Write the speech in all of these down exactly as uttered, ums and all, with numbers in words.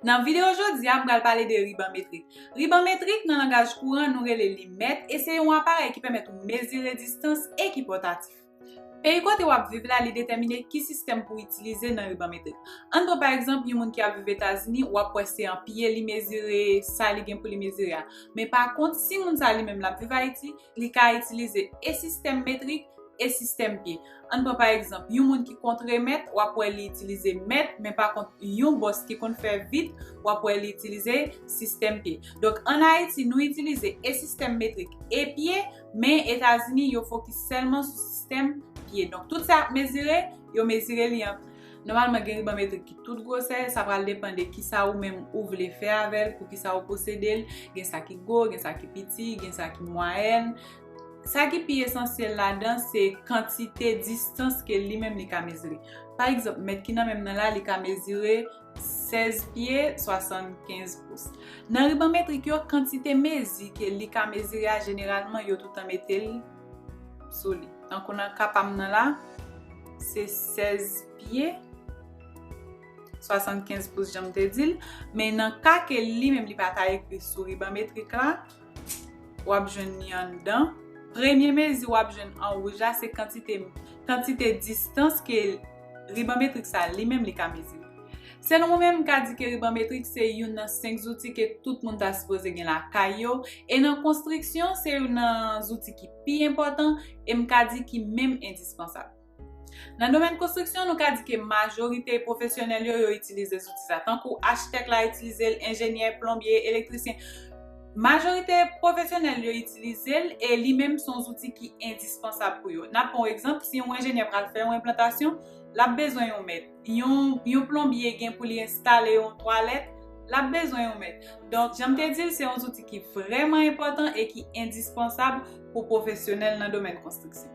Nan videyo jodi a, m pral pale de riban metrik. Riban metrik, nan langaj kouran, nou rele li mèt, e se yon aparèy ki pèmèt ou mezire distans e ki pòtatif. Peyi kote w ap viv la, li detèmine ki sistèm pou w itilize nan riban metrik. Ann pran pa egzanp, yon moun ki ap viv Etazini, w ap wè se an pye li mezire sa li gen pou li mezire a. Men pa kont, si moun sa li menm l ap viv Ayiti, li ka itilize e sistèm metrik e sistèm pye. Ann pran pa egzanp, yon moun ki kontre mèt, w ap wè li itilize mèt, men pa kont, yon bòs ki konn fè vit, w ap wè li itilize sistèm pye. Donk, ann Ayiti, nou itilize e sistèm metrik e pye, men Etazini, yo fokis sèlman sou sistèm pye. Donk, tout sa y ap mezire, yo mezire li an pye. Nòmalman, gen riban metrik ki tout gwosè, sa pral depann de kisa ou menm ou vle fè avè l, pou kisa ou posede l. Gen sa ki gwo, gen sa ki piti, gen sa ki mwayèn. Sa ki pi esansyèl ladan, se kantite distans ke li menm li ka mezire. Pa egzanp, mèt ki nan men m nan la, li ka mezire sèz pye, swasannkenz pous. Nan riban metrik yo, kantite mezi ke li ka mezire a, jeneralman, yo toutan mete l sou li. Tankou nan ka pa m nan la, se sèz pye, swasannkenz pous, jan m te di l. Men nan ka ke li menm li pa ta ekri sou riban metrik la, w ap jwenn li anndan. Premye mezi w ap jwenn an wouj la, se kantite, kantite distans ke riban metrik sa li menm li ka mezire. Selon mwen menm, m ka di ke riban metrik se youn nan senk zouti ke tout moun ta sipoze gen lakay yo, e nan konstriksyon, se youn nan zouti ki pi enpòtan, e m ka di ki menm endispansab. Nan domèn konstriksyon, nou ka di ke majorite pwofesyonèl yo, yo itilize zouti sa. Tankou achitèk la itilize l, enjenyè, plonbye, elektrisyen. Majorite pwofesyonèl yo itilize l, e li menm se yon zouti ki endispansab pou yo. N ap pran yon egzanp, si yon enjenyè pral fè yon enplantasyon, l ap bezwen yon mèt. Yon, yon plonbye gen pou li enstale yon twalèt, l ap bezwen yon mèt. Donk, jan m te di l, se yon zouti ki vrèman enpòtan e ki endispansab pou pwofesyonèl nan domèn konstriksyon.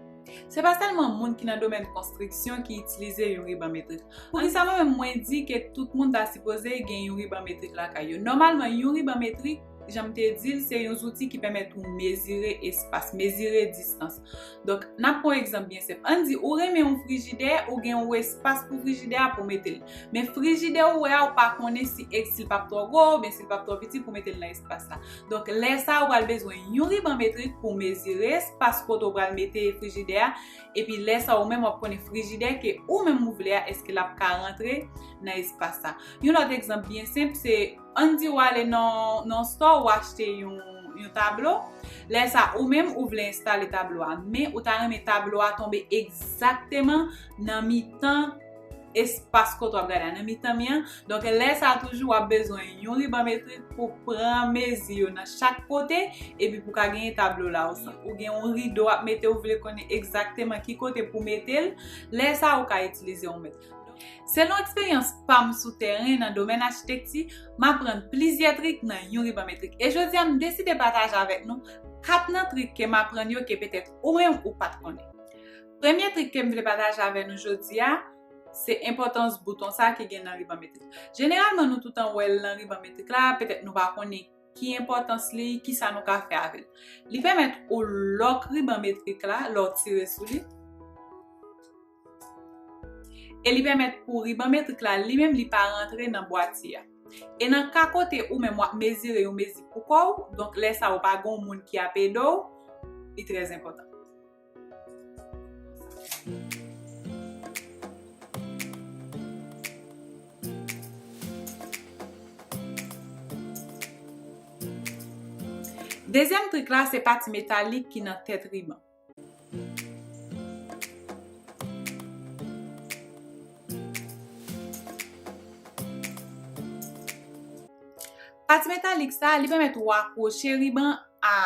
Se pa sèlman moun ki nan domèn konstriksyon ki itilize yon riban metrik. Poukisa mwen menm mwen di ke tout moun ta sipoze gen yon riban metrik lakay yo? Nòmalman, yon riban metrik, jan m te di l, se yon zouti ki pèmèt ou mezire espas, mezire distans. Donk, n ap pran yon egzanp byen senp. Ann di, ou renmen yon frijidè, ou gen yon espas pou frijidè a pou mete l. Men frijidè ou wè a, ou pa konnen si, si l p ap twò gwo, oubyen si l p ap twò piti pou mete l nan espas la. Donk, lè sa a, ou pral bezwen yon riban metrik pou mezire espas kote ou pral mete frijidè a. Epi lè sa a, ou menm w ap konnen frijidè ke ou menm ou vle a, èske l ap ka rantre nan espas sa. Yon lòt egzanp byen senp, se, ann di w ale nan, nan yon store, ou achte yon, yon tablo. Lè sa a, ou menm, ou vle enstale tablo a, men ou ta renmen tablo a tonbe egzakteman nan mitan espas kote w ap gade a, nan mitan mi an. Donk, lè sa a toujou, w ap bezwen yon riban metrik pou pran mezi yo nan chak kote, epi pou ka genyen tablo la osi. Ou gen yon rido w ap mete, ou vle konnen egzakteman ki kote pou mete l, lè sa a, ou ka itilize yon mèt. Selon eksperyans pa m sou tèren nan domèn achitekti, m aprann plizyè trik nan yon riban metrik. E jodi a, m deside pataje avèk nou kat nan trik ke m aprann yo ke petèt ou menm ou pa t konnen. Premye trik ke m vle pataje avè nou jodi a, se enpòtans bouton sa ki gen nan riban metrik. Jeneralman, nou toutan wè l nan riban metrik la, petèt nou pa konnen ki enpòtans li, kisa nou ka fè avè l. Li pèmèt ou lòk riban metrik la, lè w tire sou li. E li pèmèt pou riban metrik la, li menm, li pa rantre nan bwati a. E nan ka kote ou menm w ap mezire yon mezi pou kò w, donk lè sa a ou pa gen yon moun ki ap ede w, li trè enpòtan. Dezyèm trik la, se pati metalik ki nan tèt riban. Pati metalik sa a, li pèmèt ou akwoche riban a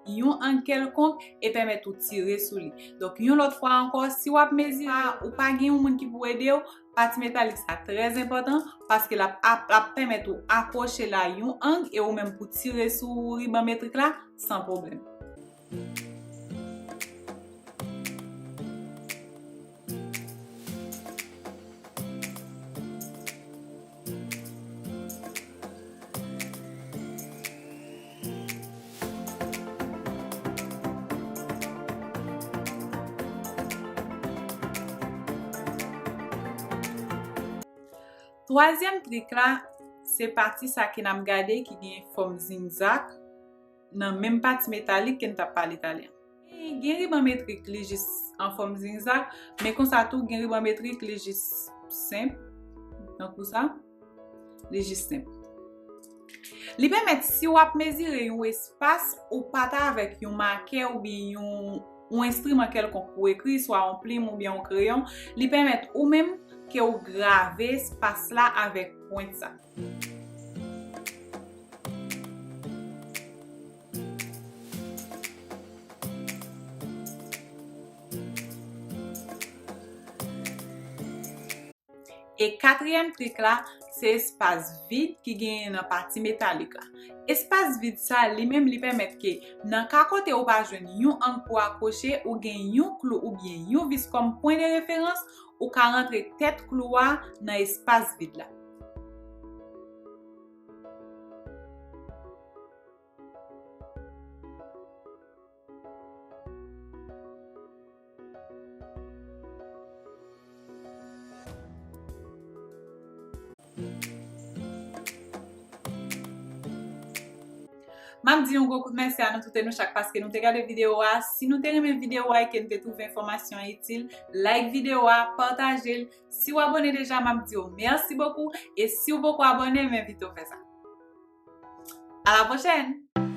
yon ang kèlkonk e pèmèt ou tire sou li. Donk, yon lòt fwa ankò, si w ap mezire, ou pa gen yon moun ki pou ede w, pati metalik sa trè enpòtan paske l ap, ap, l ap pèmèt ou akwoche l a yon ang e ou menm pou tire sou riban metrik la san pwoblèm. Twazyèm trik la, se pati sa ke n ap gade ki gen fòm zigzag nan menm pati metalik ke n t ap pale talè a. Gen, gen riban metrik, li jis an fòm zigzag, men konsa tou, gen riban metrik, li jis senp, tankou sa, li jis senp. Li pèmèt, si w ap mezire yon espas, ou pa ta avèk yon makè oubyen yon, yon enstriman kèlkonk pou ekri, swa yon plim oubyen yon kreyon, li pèmèt ou menm ke w grave espas la avèk pwent sa. E katriyèm trik la, se espas vid ki genyen nan pati metalik la. Espas vid sa, li menm, li pèmèt ke nan ka kote ou pa jwenn yon ang pou akwoche, ou gen yon klou oubyen yon vis kòm pwen de referans, ou ka rantre tèt klou a nan espas vid la. M ap di yon gwo kout mèsi a nou tout e nou chak paske nou te gade videyo a. Si nou te renmen videyo a e ke nou te twouve enfòmasyon an itil, like videyo a, pataje l. Si w abòne deja, m ap di w mèsi bokou. E si w poko abòne, m envite w fè sa. À la prochaine!